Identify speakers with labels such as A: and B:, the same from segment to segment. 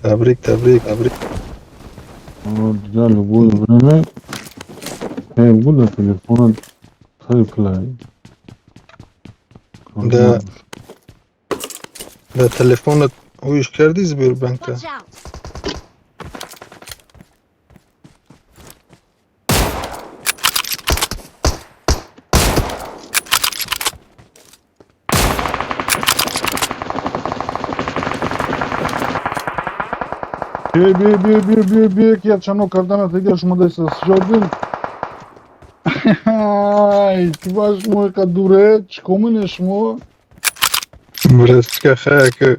A: Табрик, табрик, табрик.
B: Да, любое время. Я буду телефона цикла.
A: Да. Да, телефонат уиш карди Сбербанкта?
C: Watch out!
B: Би би би би би би ки чано кардана тега шумо даста сҷодин. Ай, ти ваш мой кадуре, чикомине шумо?
A: Братчика, хая ки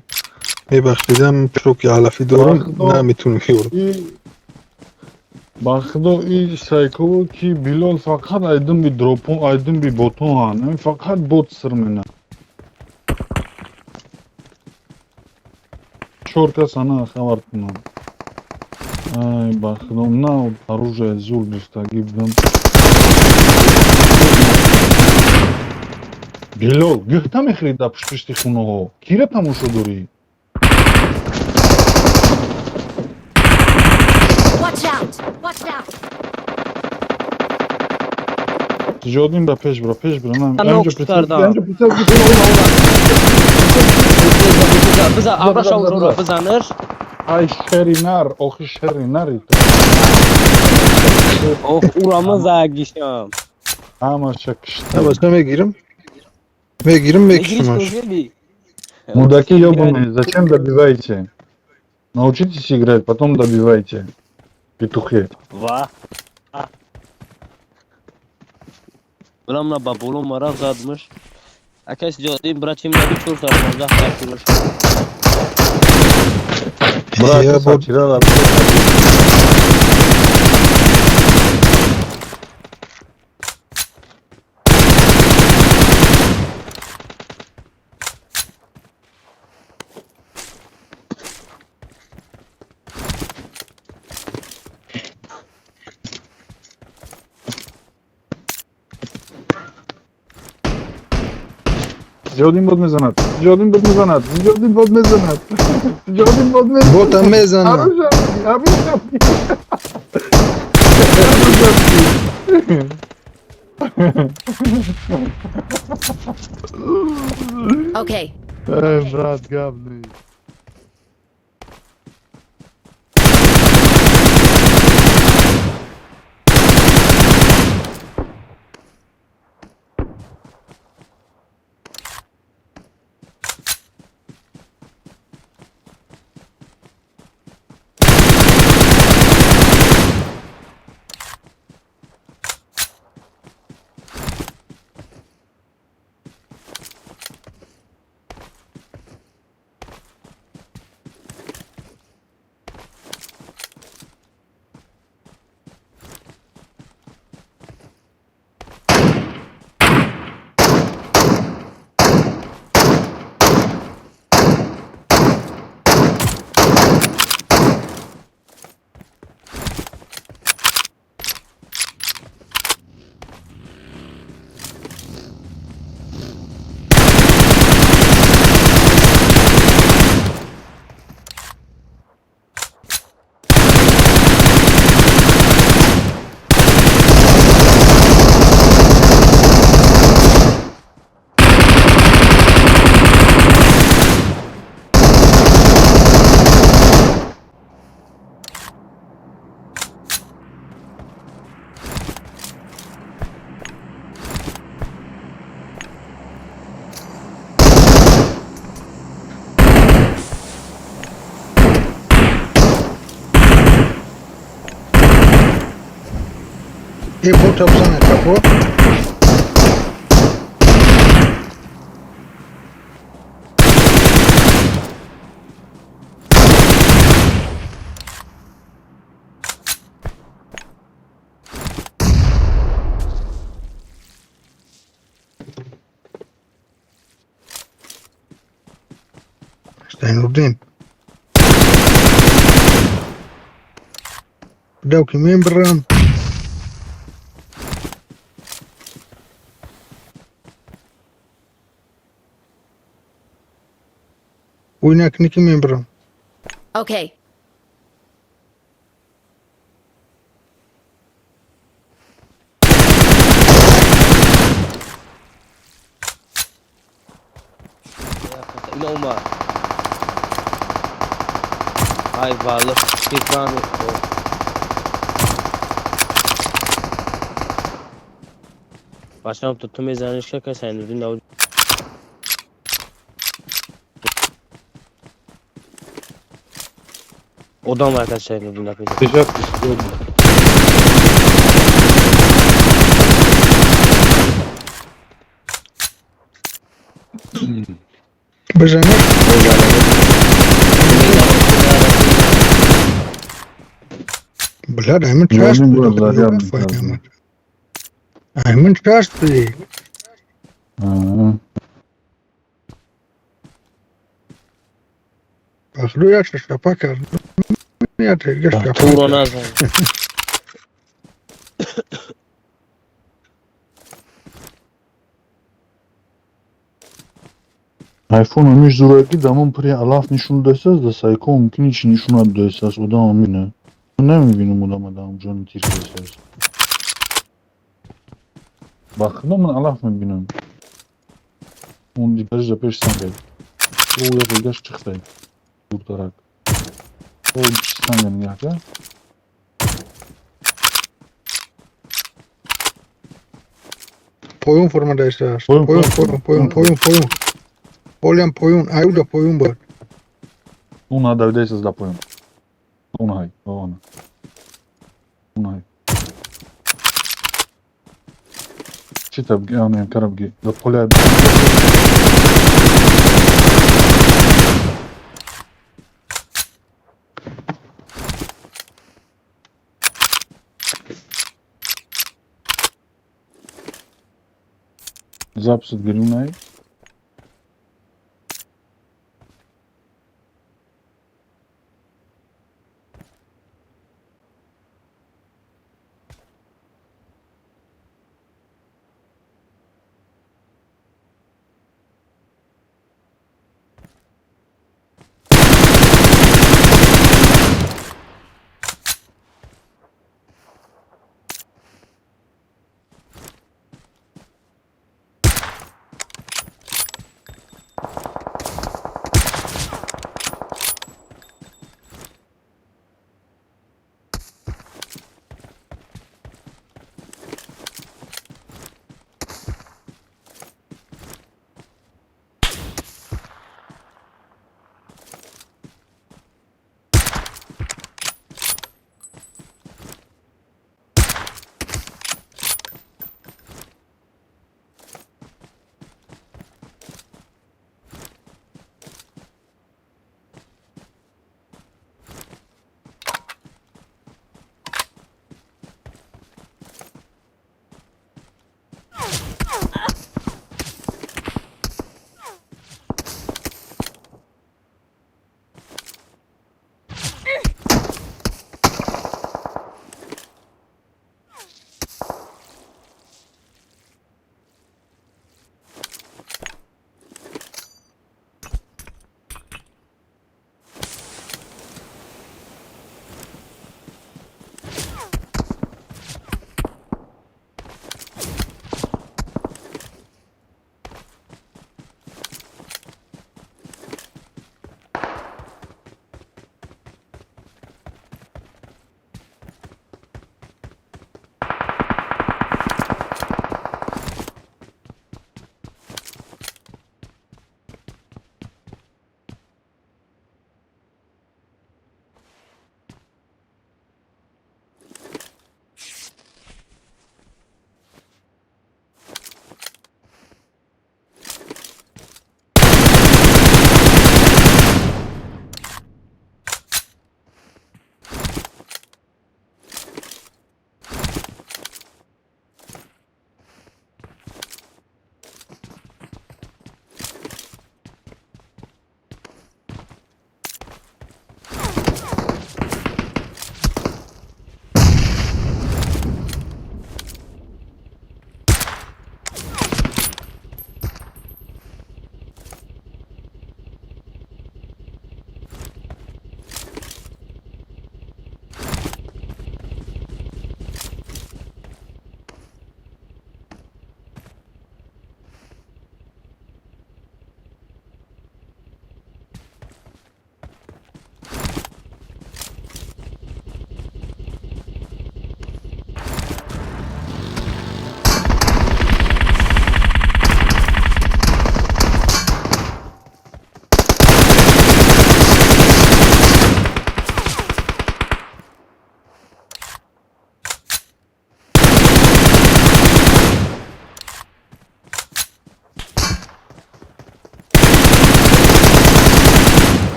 A: мебахшидам, шоки алафӣ дорам,
B: Бахудо.
A: Наметунам ёрам.
B: И ба худо и сайково ки Билол фақат айдин би дропон, айдин би ботон ҳан, фақат бот сир мена. Чор кас ана хабар кунам. Ай, ба худо, на оружие зур дустагӣ будам. Билол, гӯхта мехӯрӣ дар пуштпушти хонаҳо? Кира тамошо дорӣ?
C: Watch out! Watch out!
B: Тиҷодин ба пеш бира, пеш бира.
D: Нокс кардам. Биза, абраша уро бизаниш.
B: Ай, шери нар, охи шери нари.
D: Ох, урама загишам.
B: Ҳамаша кишта.
A: Абаша мегирам. Мегирам, мекушамаш.
B: Мудаки ёбаные, зачем добиваете? Научитесь играть, потом добивайте. Петухи.
D: Ва. Билам на ба боло мараф задмиш. Акас ҷодин брачим наби 415 картуш.
B: Брат,
A: Я бод-
B: сатира. Зиёдин бод мезанад. Зиёдин бод мезанад. Зиёдин бод мезанад. Зиёдин бод мезанад.
A: Бота мезанад.
B: Аружа, аружа.
C: Okay.
B: Эй, брат, габный.
A: Э бота бзана капо. Зайнурдин. بداو كمين بالرام. وينك نيكي مين برام.
C: Okay.
D: Ина омад. Ай валло, экрани. Бачам, ту мезаниш ка каса Зайнурдин дав. Одам ака Зайнурдин дав.
B: Пешак.
A: بزنه. Блядь, I'm
B: Я
A: trust.
B: не буду зарядный.
A: I'm trust.
B: Ага.
A: Ахлю я шапа кар. Я те
D: Туро назан.
B: Айфон ҳамиш зӯраки дамон пури алаф нишон дасаз, да сайко мумкин чи нишонад дасаз, одам амина. Намебинам одама да ҳамҷони тир дасаз. Ба худо ман алаф мебинам. Он дигараш да пеш сангай. О, як дигаш чихтай. Дуртарак. О, санга нигаҳ ка.
A: Поюн форма дасаз.
B: Поюн,
A: Поюн, поюн, поюн, поюн, поюн. Олям поюн, аюда поюн бар.
B: Уна давидесаз да поюн. Уна хай, она. Уна хай. Чи табги, а не, карабги. Да поля. Запись гирюнай.